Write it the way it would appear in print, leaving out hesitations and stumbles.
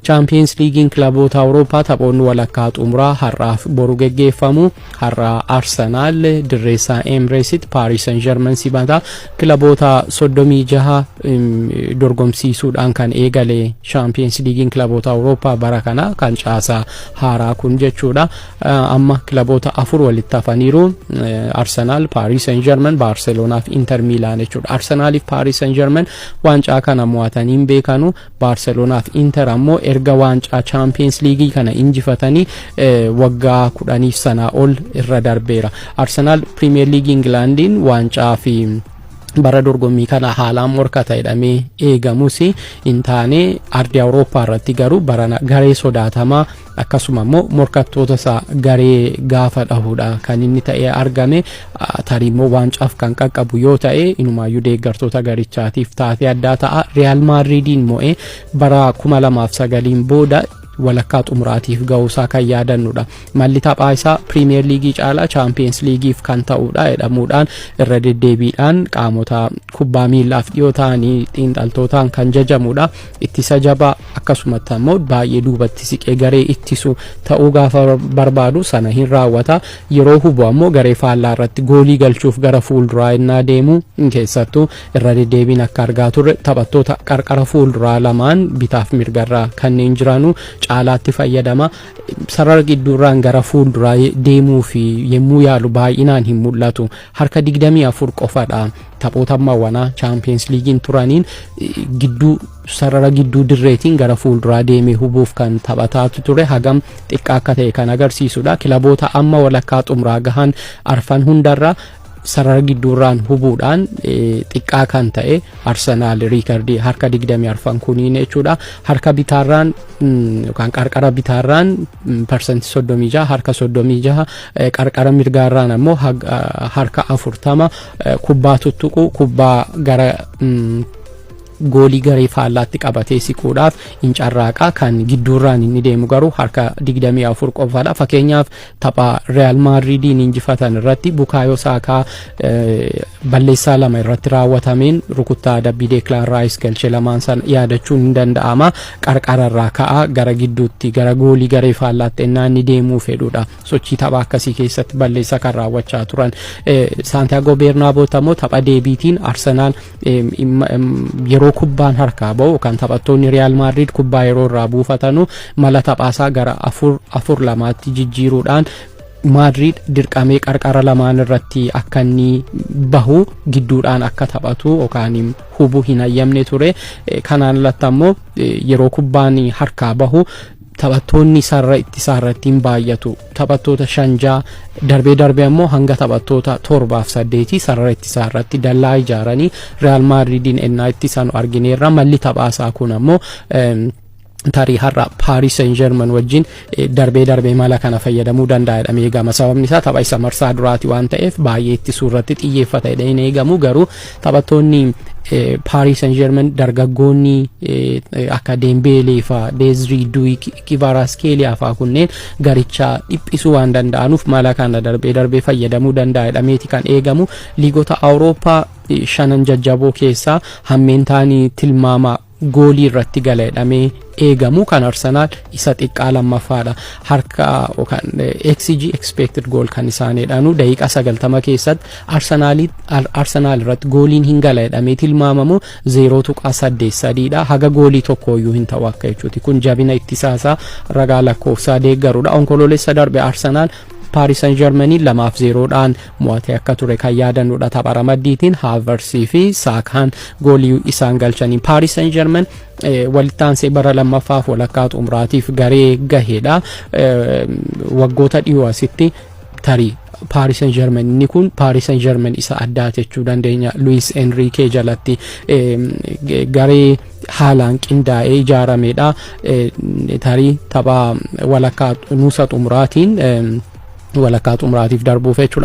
Chaampiyeens Liigiin kilaboota Awurooppaa taphoonni walakkaa xumuraa har'aaf boru geggeeffamu. Har'a Arsenaal dirreessaa Emreesitti Paaris San German simata. Kilaboota 36 dorgomsiisuudhaan kan eegale Chaampiyeens Liigiin kilaboota Awurooppaa bara kana kan caasaa haaraa kun jechuudha. Amma kilaboota afur walitti hafaniiru: Arsenaal, Paaris San German, Baarseloonaa fi Inter Miilaan jechuudha. Arsenaaliif Paaris San German waancaa kana mo'atanii hin beekanu. Baarseloonaa fi Inter ammoo erga waancaa Chaampiyeens Liigii kana injifatanii waggaa 10f sanaa ol irra darbeera. Arsenaal Piriimiyer Liigii Ingilaandiin waancaa fi bara dorgommii kana haalaan morkata jedhamee eegamus hin taane. Ardii Awurooppaa irratti garuu barana garee sodaatamaa, akkasuma immoo morkattoota isaa garee gaafa dhahuudha kan inni ta'ee argame. Tarii immoo waancaaf kan qaqqabu yoo ta'e, inumaayyuu deeggartoota garichaatiif taatee addaa ta'a. Riyaal Maadriidiin mo'ee bara 2009n booda walakkaa xumuraatiif ga'uusaa kan yaadannudha. Malli taphaa isaa Piriimiyer Liigii caalaa Chaampiyeens Liigiif kan ta'udha jedhamuudhaan irra deddeebiidhaan qaamota kubbaa miillaaf dhiyoo ta'anii xiinxaltootaan kan jajamudha. Ittisa jabaa, akkasumatti ammoo baay'ee duubatti siqee garee ittisu ta'uu gaafa barbaadu sana hin raawwata. Yeroo hubu ammoo garee faallaa irratti goolii galchuuf gara fuulduraa innaa deemu, keessattuu irra deddeebiin akka argaa turre, taphattoota qarqara fuulduraa lamaan bitaaf mirgarraa kanneen jiranu caalaatti fayyadama. Sarara gidduurraan gara fuulduraa deemuu fi yemmuu yaalu baay'inaan hin mul'atu. Harka 24 qofadha. Taphoota ammaawwanaa Chaampiyeens Liigiin turaniin gidduu sarara gidduu dirreetiin gara fuulduraa deemee hubuuf kan taphataatu ture hagam xiqqaa akka ta'e kan agarsiisudha. Kilaboota amma walakkaa xumuraa gahan arfan hundarra sarara gidduurraan hubuudhaan xiqqaa kan ta'e Arsenaal, riikardii harka 24 kuniin jechuudha. Harka bitaarraan yookaan qarqara bitaarraan 36%, harka 36, qarqara mirgaarraan ammoo harka 40 kubbaa tuttuqu, kubbaa gara goolii garee faallaatti qabatee siquudhaaf hin carraaqa. Kan gidduurraan inni deemu garuu harka 24 qofaadha. Fakkeenyaaf, tapha Real Maadridiin injifatan irratti Bukaayoo Saakaa balleessaa lama irratti raawwatameen rukuttaa adabbii Deeklaan Raayis galche lamaan sana yaadachuun hin danda'ama. Qarqararraa ka'a gara gidduutti gara goolii garee faallaatti ennaa inni deemuu fedhudha. Sochii tapha akkasii keessatti balleessaa kan raawwachaa turan. Saantiyaagoo Beernaaboot ammoo tapha deebiitiin Arsenaal yeroo kubbaan harkaa ba'u kan taphattoonni Riyaal Maadriid kubbaa yeroo irraa buufatanu mala taphaasaa gara 4-4-2tti jijjiiruudhaan Maadriid dirqamee qarqara lamaan irratti akka inni bahu, gidduudhaan akka taphatu yookaan hubu hin hayyamne ture. Kanaan alatti ammoo yeroo kubbaan harkaa bahu taphattoonni sarara ittisaa irratti hin baay'atu. Taphattoota shanjaa, darbee darbee ammoo hanga taphattoota torbaaf saddeetii sarara ittisaa irratti dallaa ijaaranii Real Maadridiin ennaa ittisan argineerra. Malli taphaasaa kun ammoo tarii har'a Paaris Saint Germain wajjin darbee darbee mala kana fayyadamuu danda'a jedhamee eegama. Sababni isaa tapha isa marsaa duraati waan ta'eef baay'ee ittisuu irratti xiyyeeffata jedhamee eegamu. Garuu taphattoonni Paaris Saint Germain dargaggoonni akka Dembeelee fa'aa, Deezrii Duyi, Kivaaraskeeliyaa fa'aa kunneen garicha dhiphisuu waan danda'anuuf mala kana darbee darbee fayyadamuu danda'a jedhameeti kan eegamu. Liigota Awurooppaa shanan jajjaboo keessaa hammeentaan tilmaama goolii irratti gala jedhamee eegamu kan Arsenaal isa xiqqaa lammaffaadha. Harka yookaan XG, expected goal kan isaan jedhanu, daqiiqaa 90 keessatti Arsenaal irratti gooliin hin gala jedhamee tilmaamamu 0.83dha. Haga goolii tokkooyyuu hin ta'u akka jechuuti. Kun jabina ittisaasaa ragaa lakkoofsaa deeggarudha. Onkoloolessa darbe Arsenaal Paaris Saint Germain 2-0dhaan mo'atee akka ture kan yaadannudha. Tapha ramaddiitiin Haaversii fi Saakaan goolii isaan galchanii Paaris Saint Germain walitti aansee bara lammaffaaf walakkaa xumuraatiif garee gaheedha. Waggoota dhiyoo asitti tarii Paaris Saint Germain inni kun Paaris Saint Germain isa addaa jechuu dandeenya. Luis Enrique jalatti garee haalaan qindaa'ee ijaaramedha. Tarii tapha walakkaa nuusa xumuraatiin walakkaa xumuraatiif darbuuf jechuudha.